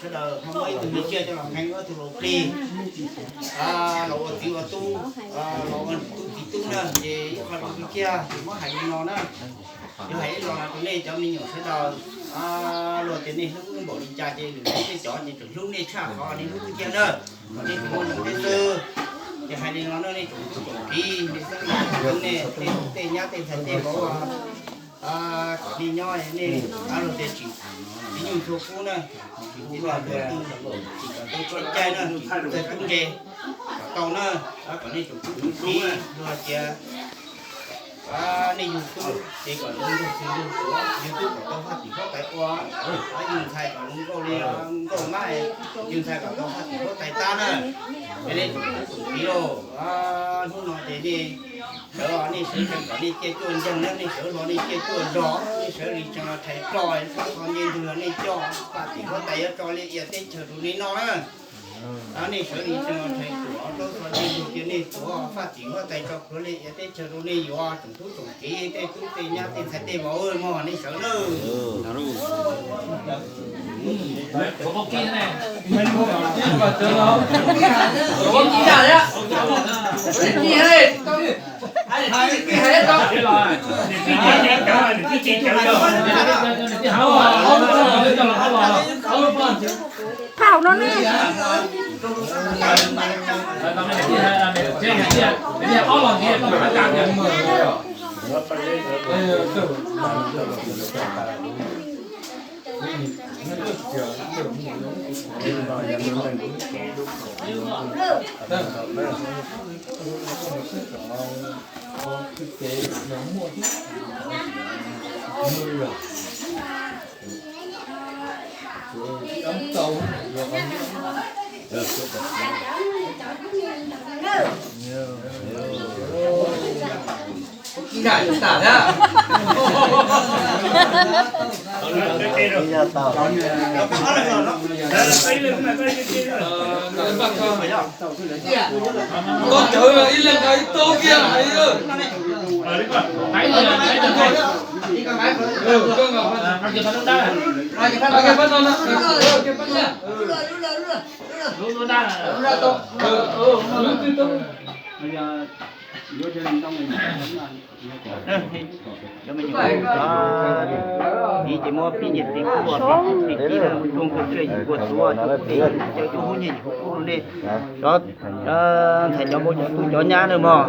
Sawv daws ho muab ib tug me tsiaj coj los qhee, ib tug los plig, los ua txiv ua tub, los ua tub txiv tub na, ces ib qho los kiag ces muab hais li no na. Yog hais ib los no rau nej cov me nyuam sawv daws, luag tias nej hlub npaum li cas ces lwm tus tej cov ces tseem hlub nej tshaj qhov nej hlub kiag na. Kom nej tsis muaj leej twg xwb. Ces hais li no na, nej tsoom tub tsoom kiv, nej xeeb ntxwv, nej tej nyab tej ntxhais tej vauv, kom nej nyob nej, luag tias tsis, tsis nyuj ntxhua kub na, tsis txawj tub, tsis txawj tub tshuab caij na, tsis txawj tub ntse, kom tau na, kom nej tsoom tub tsoom kiv, luag tias nej yug tub ces kom zoo nraug txiv nraug tuav, yug tub kom tau faj tim huab tais ua, yug ntxhais kom zoo nkauj li nkauj mab, yug ntxhais kom tau faj tim huab tais tab na. Ces nej tsoom tub tsoom kiv lauj, hnub no ces nej sawv, nej sawv tsees kom nej ciaj cuaj nceeg na, nej sawv hlo nej ciaj cuaj zog, nej sawv li tsees los rhais ploj, txhob txog nce ntug los nej coj faj tim huab tais yuav tso liaj ia teb chaws rau nej noj na. Nej sawv li tsees los rhais tuam, txhob txog nce ntug ces nej tuav faj tim huab tais tso pluav liaj ia teb chaws rau nej yuav, tsoom tub tsoom kiv, tej tub tej nyab tej ntxhais tej vauv mog, nej sawv nawb. Phauj no ne. Koj cawv ib leeg nqa ib tug kiag hais. Piv ces muab piv nyiaj txiag kub, piv txiag kub, rooj kub tsiaj yim kua txuv, cov kub hnyiaj yim kub rau nej, cov ntxhais cov vauv cov tub cov nyab nawb mog.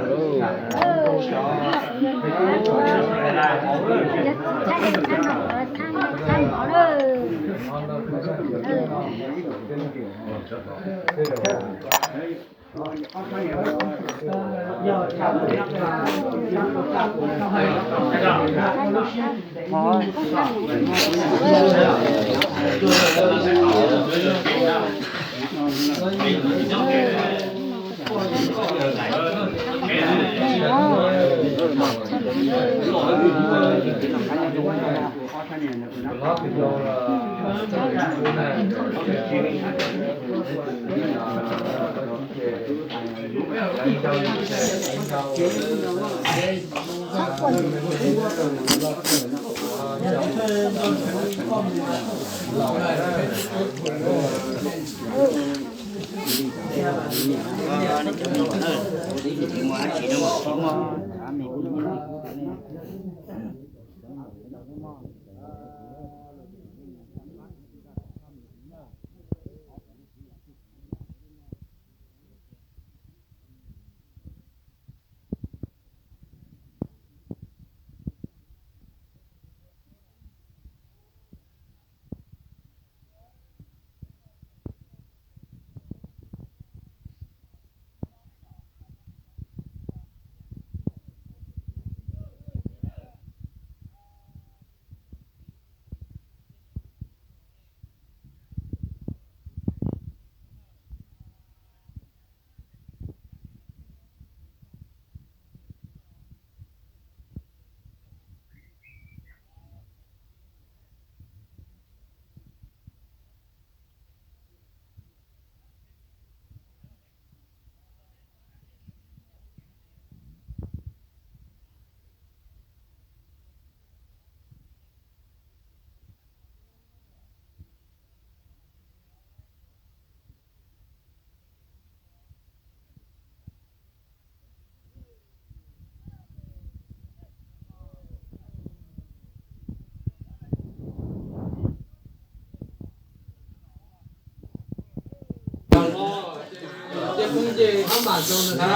Nce hab mam zoo na,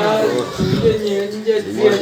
tus nce nyias nce txias.